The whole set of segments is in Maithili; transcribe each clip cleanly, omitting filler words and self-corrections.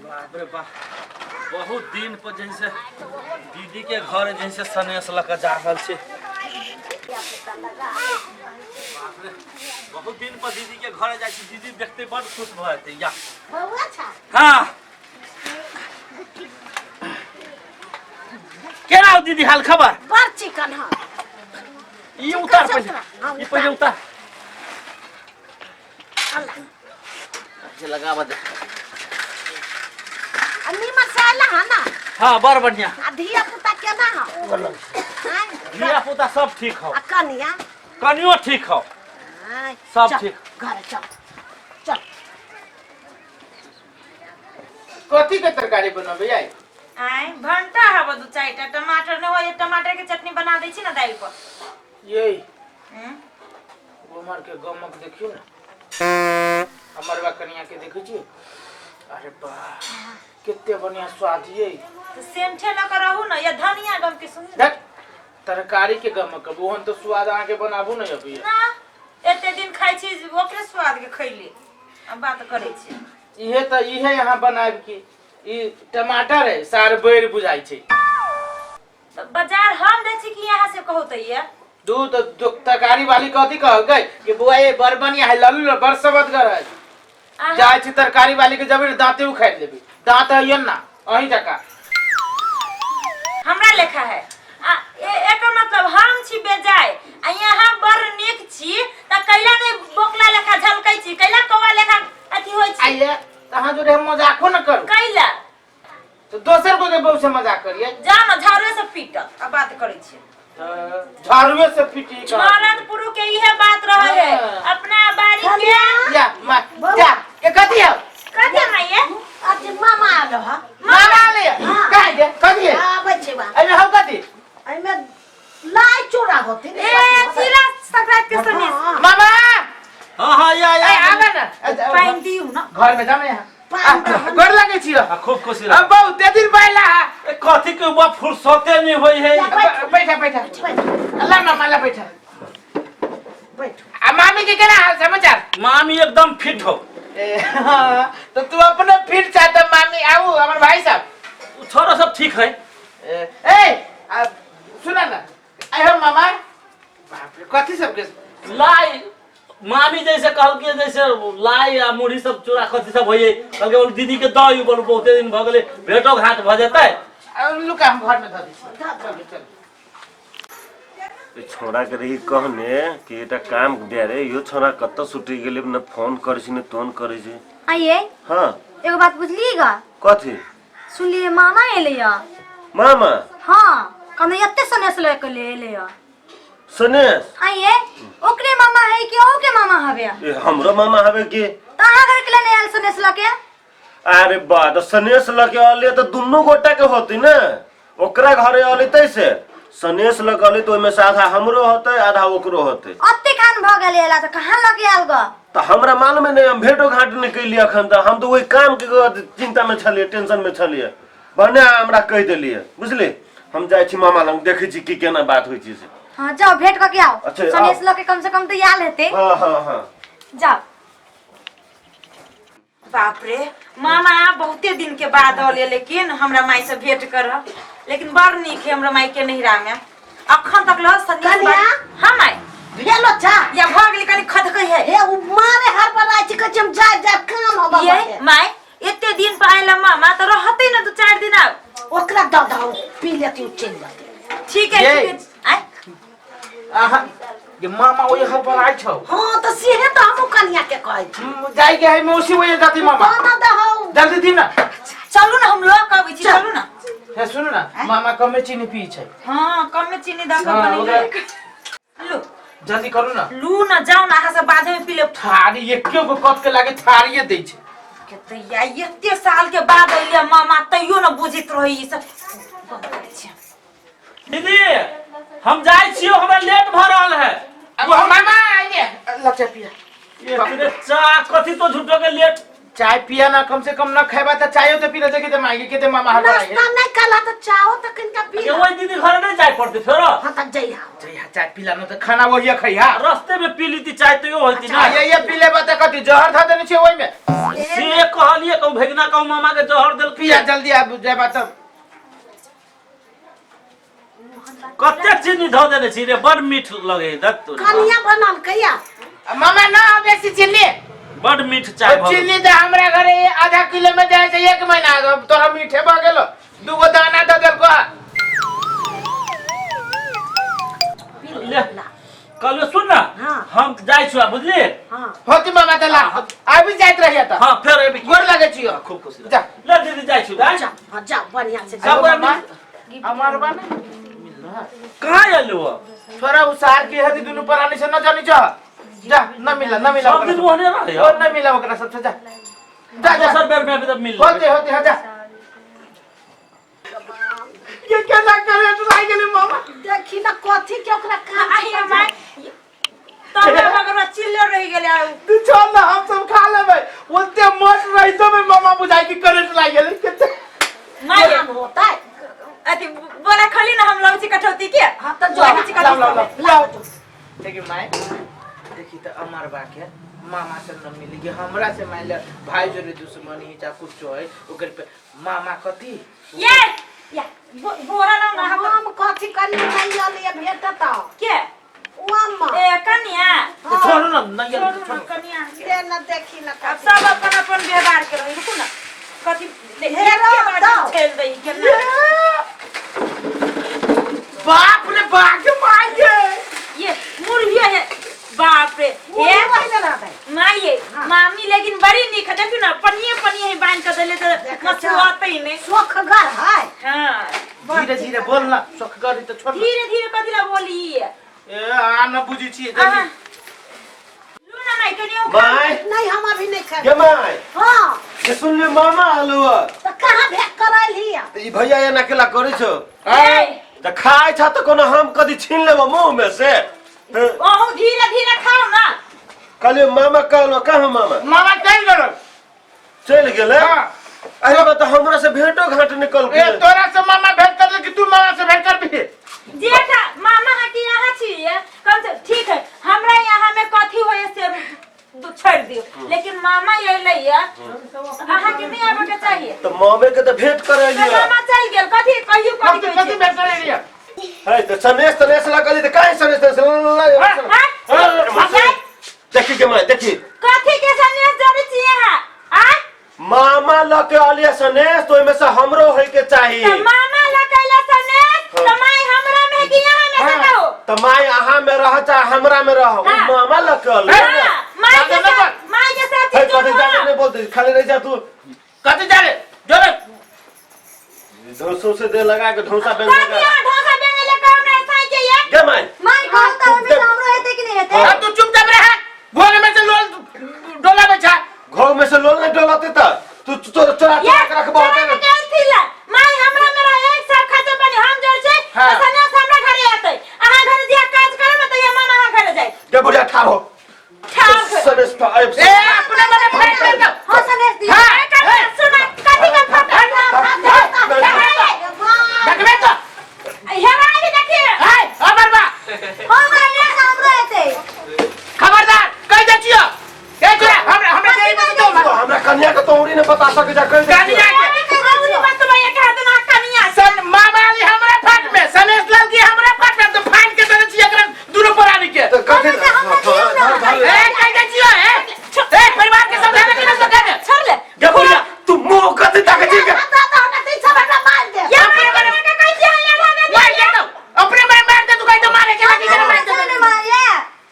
बाप रे बाप, बहुत दिन पर जैसे दीदी के घर जैसे सनेस लऽ कऽ जा रहल छै। बाप रे, बहुत दिन पर दीदी के घर जाइ छी, दीदी देखते बड़ खुश भऽ जेतै। या बौआ छा। हाँ, केना हो दीदी, हाल खबर? बड़ चिकन ह। ई उतार से पहिले। उतरा, हाँ, ई पहिले उतार। अल्लाह। अच्छा, लगाबऽ दे। आ नीमन से आइला ह ना? हाँ, बड़ बढ़िया। आ धिया पुता केना ह? आँय? धिया पुता सब ठीक हो। आ कनिया? कनियो ठीक हो। आँय, सब चल, ठीक। घरे चल चल। कथी के तरकारी बनबै आई? आय, भंटा हब दू चारिटा, टमाटर नहि होय, टमाटर के चटनी बना दै छी ना दालि पर। ये हम्म? उमर के गमक देखियो ना, हमर बा कनिया के देखै छी, अरे बा कते बढ़िया स्वाद ये। तऽ सेंठे लऽ कऽ रहू ना या धनिया गम के सुन। देख, तरकारी के गमक ओहन तो स्वाद अहाँ के बनाबू नहीं अभी। ना, एते दिन खाइ छी ओकरे स्वाद के खैली, आ बात करै छी। इहे तऽ इहे यहाँ बनाब की ई टमाटर है सार बैर बुझाइ छै। तऽ बाजार हम दै छी कि यहाँ से कहू तऽ ये? दूध तरकारी वाली कथी कहलकै कि बुआ ये बड़ बढ़िया है, ललू ल बड़ सबदगर है। जाइ छी तरकारी वाली के जबे दांते उखाड़ लेबे, दांत है ना अहीं जका। हमरा लेखा है आ एकर मतलब हम छी बेजाय आ यहाँ बड़ नीक छी, त कैला नहीं बोकला लेखा झलकै छी, कैला कौआ लेखा अथी होइ छी? आइए तहाँ जोड़े हम मजाको न करू। कैला? तो दोसर को के बहू से मजाक करिए। जा न, झाड़ुए से पीटत आ बात करै छी। झाड़ुए से पीटी। मरद पुरुष के इहे बात रहे है। हाँ। अपना बारी के या मा जा के कथी है? कथी माइये? आज मामा आलो ह। मामा ले। हाँ। काहे के कथी है? आबै छै बा। अरे हम कथी? एहिमे लाई चूड़ा होती। ए, तिला संक्रांति के सनेस। हाँ। मामा। हाँ हाँ, या ए या। आवे ना। पानि दियौ ना। घर में जाओ ना यहाँ। पानि दहन। गोर लगे छियो। हाँ, खूब खुशी रह। अब बहुत दिन पहला। ए, कथी के बा, फुर्सते नहीं होई है। बैठा बैठा। अल्लाह मामा ला बैठा। बैठ। आ मामी के केना हाल समाचार? मामी एकदम फिट हो। ए, हाँ, तो तू अपने फिर चाहता मामी आऊ हमर भाई साहब। उ छोरा सब ठीक है। ए, ए आ, सुना ना आइ हम मामा, बाप रे, कथी सबके लाई मामी जैसे कहलकै, जैसे लाई आ मुढ़ी सब चूड़ा कथी सब होइए, कहलकै बोल दीदी के दही बोल, बहुते दिन भऽ गेलै, भेटो घाट भऽ जेतै। आ, लुका, हम घर में धऽ दै छी। चलू चलू। ई छौड़ा के रही कहने कि एकटा काम दे रे, इहो छौड़ा कतऽ सुटि गेलै, न फोन करै छै न तोन करै छै। आइए। हाँ। एगो बात बुझलिएगा? कथी? सुनलिए मामा एलै या। मामा? हाँ, कहने एते सनेस लऽ के ले एलै या। सनेस? आइए, ओकरे मामा है कि अहू के मामा हवे? ए, हमरो मामा हवे की। तऽ अहाँ घर के लेने आयल सनेस लऽ के? अरे बा, तऽ सनेस लऽ के अले तऽ दुनू गोटा के होती ने, ओकरा घरे अले तैसे सनेस लऽ के अले तऽ ओहिमे से आधा हमरो होतै आधा ओकरो होतै। अते खान भऽ गेलै एला तऽ कहाँ लऽ के आयल ग? तऽ हमरा मालूम नहि, हम भेंटो घाट नहि कैलियै अखन, तऽ हम तऽ ओहि काम के चिंता में छलियै, टेंशन में छलियै, भने अहाँ हमरा कहि देलियै। बुझली, हम जाइ छी मामा लग, देखै छी की केना बात होइ छै से। हाँ, जाओ भेंट कऽ के आओ। अच्छा, आओ। सनेस लऽ के कम से कम तऽ आयल हेतै। हाँ हाँ हाँ। जाओ। बाप रे मामा, बहुते दिन के बाद अले, लेकिन हमरा माई से भेंट कर, लेकिन बड़ नीक है हमरा माई के नहिरा में अखन तक लह सनेस। कनिया? हाँ माई। भेलो चा? या भऽ गेली, कनी खदकै है। हे, उ मारे हर पर आइ छी, कहै छी हम जाय जाय काम होबा। ये माई, एते दिन पर आयल मामा तऽ रहतै ने दू चारि दिन आब। ओकरा दऽ दहो, पी लेती, उ चलि जेतै। ठीक है। ये। ठीक है, आय। अहाँ ये मामा ओहि हर पर आइ छौ? हाँ, तऽ सेहे तऽ हमहूँ कनिया के कहै छी। जाय के है मौसी ओहि जाती मामा। दाना दहो। जल्दी दी ना। चलू ना, हम लऽ कऽ अबै छी, चलू ना। हे, सुनू ना, मामा कमे चीनी पी छै। हाँ, कमे चीनी दऽ कऽ हाँ, बनेलियै। लू। जल्दी करू ना। लू ना, जाउ ना, अहाँ सब बाधे में पी लेब। थारी एके गो कप के लागे थारिये दै छै। के तैया एते साल के बाद अइले मामा, तैयो न बुझैत रही ई सब। दीदी, हम जाइ छियो, हमरा लेट भऽ रहल है। अब मामा आइए, लचा पिया। ये तेरे चा कथी तो झूठो के लेट चाय पिया ना कम से कम न खेबा त चायो त पी ले के मांगे के ते मामा हर आए नाश्ता नहीं कला तो चाहो तो किनका पी के वही दीदी घर नहीं जाए पड़ते फेरो हाँ तब जइहा जइहा चाय पीला न त खाना वही खइहा रास्ते में पी लीती चाय तो यो होती ना ये ये पी लेबा त कथी जहर था देने छियै ओइ में से कहलिए कहूँ भेगना कहूँ मामा के जहर देल पिया जल्दी आबू जाबा तब कते चीनी धो देने छी रे बड़ मीठ लगे दत्त तोरी। कनिया बनल कहिया मामा ना बेसी चिन्नी बड़ मीठ चाय भऽ गेल। चिन्नी त हमरा घरे आधा किलो में जाइ छै एक महीना तोरा मीठे भऽ गेलो दूगो दाना दऽ देलको ले कहलियो सुन ना हाँ। हम जाइ छी बुझली हाँ होती मामा त ला आबि जाइत रहिया त हाँ फेर एबी गोर लागै छियो खूब खुशी रह। जा ले दीदी जाइ छी दाइ जा हाँ जा बढ़िया से सब गोरा मामा, मिल अमर बा ने मिलना कहाँ आयल हो थोड़ा उसार के हदी दुनू प्राणी से न जानी जा जा न मिला न मिला सब दिन ओहने रहे और न मिला ओकरा सबसे जा जा जा दोसर बेर में अभी तक मिल होते होते जा ये केना करे तो आई गेलै मामा देखी ना कथी के ओकरा काम आही माय तब मगर चिल्लो रहि गेलै आउ तू चल ना हम सब खा लेबै ओते मस्त रहितो में मामा बुझाई कि करंट लागि गेलै कते माय काम होता है अथी बोला खली ना हम लौची कटौती के हाँ तो जो लौची लाओ लाओ कटौती लाओ लाओ देखी माय देखी त अमर बा के मामा से न मिली कि हमरा से मान ले भाई जोरे दुश्मनी है चाहे कुछ है ओकर पे मामा कथी ये या बोरा लाओ ना हम हम कथी करी नहीं आलिए भेटत के ओ अम्मा ए कन्या तो छोड़ू ना नहीं छोड़ू ना छोड़ू कन्या दे ना देखी ना अब कथी सब अपन अपन व्यवहार के रही रुकू ना कथी हे रो, दो। छेल दई के ना बाप रे बाप के माय के ये मुर्गी है बाप रे मुर्गी ये वही ना रहता है। माये हाँ। मामी लेकिन बड़ी नीक है देखियो ना पनिये पनिये ही बांध के देले तो देखै मसुआते ही नहीं सोखगर है हाँ धीरे धीरे बोल ना सुख करी तो छोड़ धीरे धीरे कथी ला बोली ए आ न बुझी छी अहाँ जल्दी लू ना माई कनियो खा माय नहीं हम अभी नहीं खाए गे माय हाँ ये सुनलियो मामा आलू तो कहाँ भेट कराइल हिया ई भैया एना केला करै छौ ए, तऽ खाइ छ तऽ कोनो हम कदी छीन लेबो मुँह में से हँ, अहूँ धीरे धीरे खाओ ना कहलियो मामा कहलो कहाँ मामा मामा चल गेलो चलि गेलै हाँ। अरे बा तऽ हमरा से भेंटो घाट निकल ए गेल तोरा से मामा भेंट कर कि तू मामा से भेंट कर भी जेठा मामा हा कि यहाँ छी कम से ठीक है हमरा यहाँ में कथी होय से छोड़ दियो लेकिन मामा अइलै है अहाँ के नहीं आबे के चाहिए तऽ मामे के तऽ भेंट करे तो लिअ मामा चल गेल कथी कहियो कथी कथी कथी भेंट करे लिया है तऽ सनेश तनेश ला कहली तऽ काहे सनेश तनेश ला हाँ? देखी के माय देखी कथी के सन्यास जरे छी यहाँ आ मामा लऽ के अलिया सनेश तो ओहिमे से हमरो होय के चाही त मामा लकैला सन्यास त माई हमरा में कि यहाँ में से कहो तऽ माय अहाँ में रह चाहे हमरा में रह उ हाँ। मामा लऽ के अलिया हाँ, माई के दादा साथ माई के साथ है जो कथी जाके नहीं बोलते खाली रह जा तू कथी जा रे जोरे ढोसो से दे लगा के ढोसा बेल कथी लगा यहाँ ढोसा बेंगे ले कहो ना साई के ये गे माय माय कहू त ओहिमे से हमरो हेतै कि नहि हेतै अब तू चुपचाप रह गोल में से लोल डोला बैठा घर में से लोल नहीं डोलाते त तू चोरा चोरा ये चोरा के रखबो चोरा के गेल थी ला माई हमरा में रहे एक साथ खाते पानी हम जोर छै हाँ। त सन्यास हमरा घरे आते अहाँ घरे जे काज करब त ये मामा अहाँ घरे जाय गे बुढ़िया ठाढ़ हो ठाढ़ हो। सनेश तो आइब ए अपने मने फेंक दे तो हँ सनेश दियौ हाँ। ए, कन्या, सुन कथी के फटा देखबे तो हेरा ही देखिए ए अमर बा हँ सनेश हमरो हेतै खबरदार कह दे छियो ए तोरा हमरा हमरा देरी में दो तो हमरा कन्या के तोड़ी ने बता सके जा कह दे कन्या के सन मामा अली हमरा फाट में सनेश लाल की हमरा फाट में तो फाट के देने छियो एकरा दुनू प्राणी के तो कथी ओहिमे से हमरा दियौ ना। ए कह दे छियो ए ए परिवार के समझाने के ना सके छोड़ ले गे बुढ़िया तू मुंह कथी ताके छी गे दादा हमरा दै सब हमरा मार दे ये मार के कैसे है ये मार दे तो अपने मने मार दे तू कह दे मारे के लागी के मार दे हमरा नहि मारिए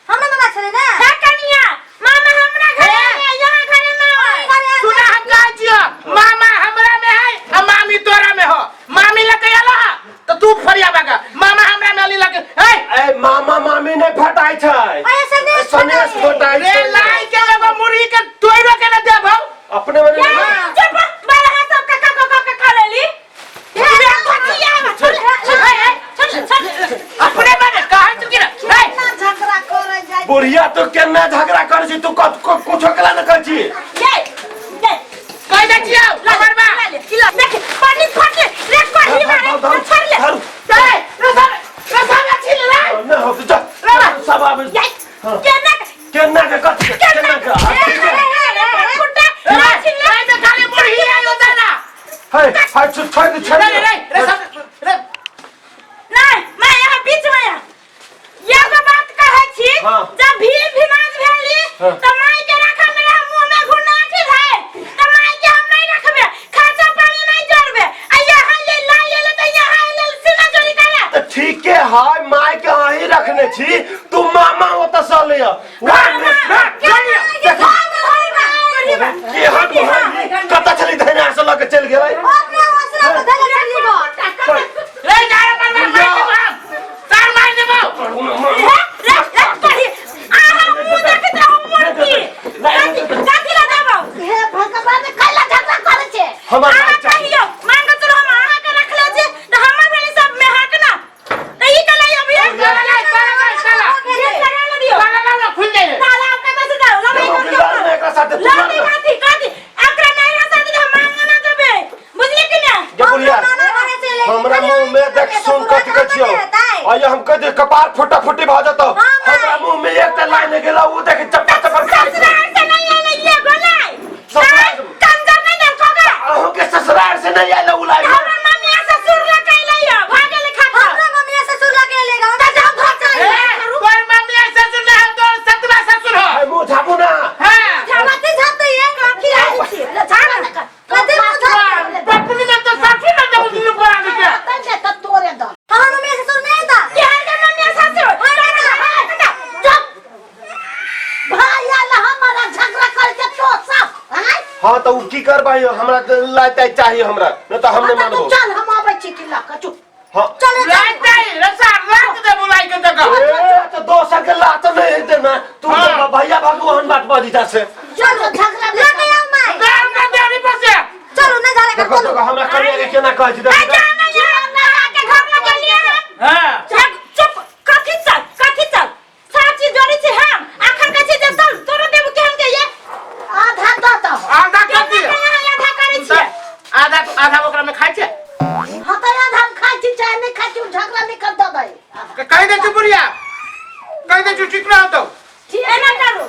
हमरा मामा छलै ने है कन्या मामा हमरा घरे में यहाँ घरे में आवे सुना हम कह छियो मामा हमरा में है आ मामी तोरा में हो मामी लके आलो हा तो तू फरिया बागा मामा हमरा में अली लके ए ए मामा मामी नहीं फटाई छै अरे सनेश सनेश फटाई रे छै लाई के एगो मुर्गी के तोड़ो के ना देबो अपने मने ये चुप बाला हाथ सब काका काका काका लेली ये कथी आवे छोड़ छोड़ छोड़ अपने मने कहा चुकी ना ए ना झगड़ा करे जाय बुढ़िया तो केना झगड़ा कर छी तू कत कुछो केला न कर छी ये ये छियौ हमर बा ला ले ई ला देख पानी फट ले रे कही मारे छोड़ ले धरू। रे रे सब रे सब छीन ले नहि होतै जा सब आबै यई केना केना के कथी के केना के हाँ, ठीक है। फुटा ला छिन ले रे में खाली मुरही आयो दादा है है छोड़ छोड़ दे छोड़ रे दे रे रे सब रे नहीं मैं यहाँ बीच में यहाँ एगो बात कहै छी हाँ। जब भीड़ भिनाज भेली हाँ। त माई के राखा मेरा मुंह में घुनाठी है त माई के हम नहीं रखबे खर्चा पानी नहीं जोड़बे आ यहाँ ले ला ले ले त यहाँ ले सीना चोरी करे तऽ ठीके है माय के अहीं रखने छी तू मामा ओतऽ से ले आ केहन भाई कतऽ छली धैना से लऽ के चलि गेलै अपने हौसला पर धले चली गो रे जा रे मार मार देबो तार मार देबो हे भगवान कैला झगड़ा करे छे हमर माय चाही ताला ला खुल जाए लड़ ना एकरा साथे तू लड़ ना। गे बुढ़िया हमरा मुंह में देख सुन कथी कहै छियौ आइए हम कह दे कपार फुटा फुटी भऽ जेतौ हमरा मुंह में एकटा लाइन गेला उ देख चप्पा चप्पा खाइ छै। अहूँ के ससुराल से नहीं आयल उ लाइन हमरा मम्मी ससुर लग अइलै भागे ले खा हमरा मम्मी ससुर लगे लेगा हमरा जाओ घर ए चाहिए तोर मम्मी ससुर ना हो तोर सतवा ससुर हो आइ मुंह झापू ना हां कते झापते ये कथी आइ छी ले झगड़ा न कर कते मुंह झापते पत्नी ने तो ससुर ना जब दुनु पर आने के तै त तोरे दो हमरा मम्मी ससुर नहीं था भाई आला हमारा झगड़ा करे छे तो सब आय हाँ तो उ की करबै हमरा तऽ लाइ ताइ चाही हमरा नहीं तऽ हम नहीं हाँ, तो मानबो चल हम आबै छी कि लऽ कऽ चुप हाँ चलो लाइ जाई रे सार रात दे बुलाई के जगह ए तो दोसर के लात नहीं हेतै ना तू हाँ। तऽ भैया भगवान बात बजी जा से चल झगड़ा नहीं लगे आओ माई दाम ना देरी बसे चलो नहीं झाले कर देखो चलो देखो हमरा कनिया के केना कहै छी देखो हां चुप कथी चल कथी चल साची जोड़ी छी हम अखन कहै छी जे चल तोरो देबू केहन के ये आधा दऽ दहो आधा कर दियो आधा करै छियै आधा आधा ओकरा में खाइ छै हाँ तऽ आधा हम खाइ छी चाहे नहीं खाइ छी उ झगड़ा नहीं कर दऽ दही कहि दे छु बुढ़िया कहि दे छु ठीक ना होतो एना करू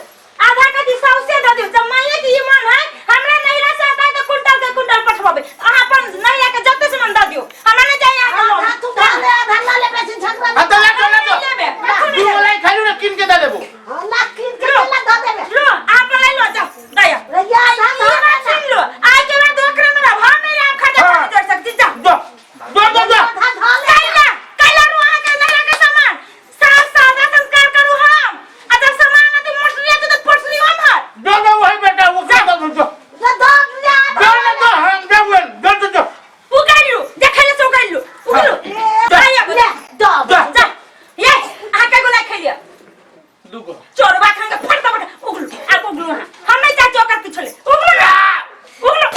आधा कथी सौसे दऽ दियौ जब माइये के ई मन है हमरा नैहरा से आता है तऽ कुंटल के कुंटल पठबेबै अहाँ अपन नैहरा के जते सामान दऽ दियौ हमरा नहि चाहिए अहाँके आधा लोन तू खा ले आधा लऽ ले बेसी झगड़ा हां तो ले तो ले तो लेबै कखन दू लेबै लाई खालू ना किन के दे देबो हाँ ना कीन के ला दऽ देबै लो अहाँ अपन लै लो जाओ दया रे ये आधा ई दऽ बात सुन लो आइ के बाद ओकरा में रह हम मेरे आप खर्चा हाँ। पानी जोड़ सकती जाओ दो दो दो दो आधा धऽ ले कैला कैला रू अहाँ के नैहरा के सामान साफ सादा संस्कार करू हम आ जब सामान आते मोटरी आते तऽ पोटरी हम हर दो दो वही बेटा वो का दो दो ले दऽ ले दो ले दो हम देबो दो दो दो उगालू देखै ले से उगालू उगलू आइया ले दऽ जा। जा ये अहाँ के गोला खेलिए दू गो चोरबा खान के फट दबा उगलू आब उगलू अहाँ हम नहीं चाहते ओकर पिछले उगलू ना उगलू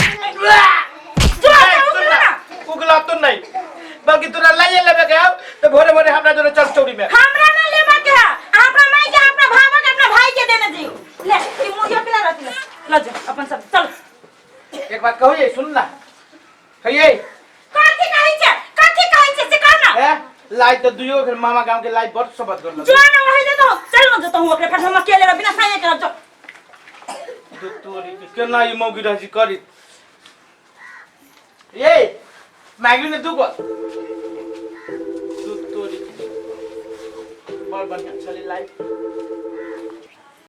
जो उगलू ना उगला तो नहीं बल्कि तोरा लाइए लेबे के आब तो भोरे भोरे हमरा जोरे चल चौरी में हमरा ना लेबा के है अपना माई के अपना भावा के अपना भाई के देने दियो ले ई मुझे पिला रख ले ल जा अपन सब चल एक बात कहू ये सुन ना कहिए कथी कहै छै कथी कहै छै से कह ना ए लाई तो दुइयो फिर मामा गांव के लाई बड़ सबत कर जो ना वही दे दो चल न जतो हूं ओकरे फट हम अकेले रह बिना साइए के रह जो दू तोरी के केना ई मौगी रह जी करी ये मैगी ने दू गो दू तोरी के। बड़ बढ़िया चली लाई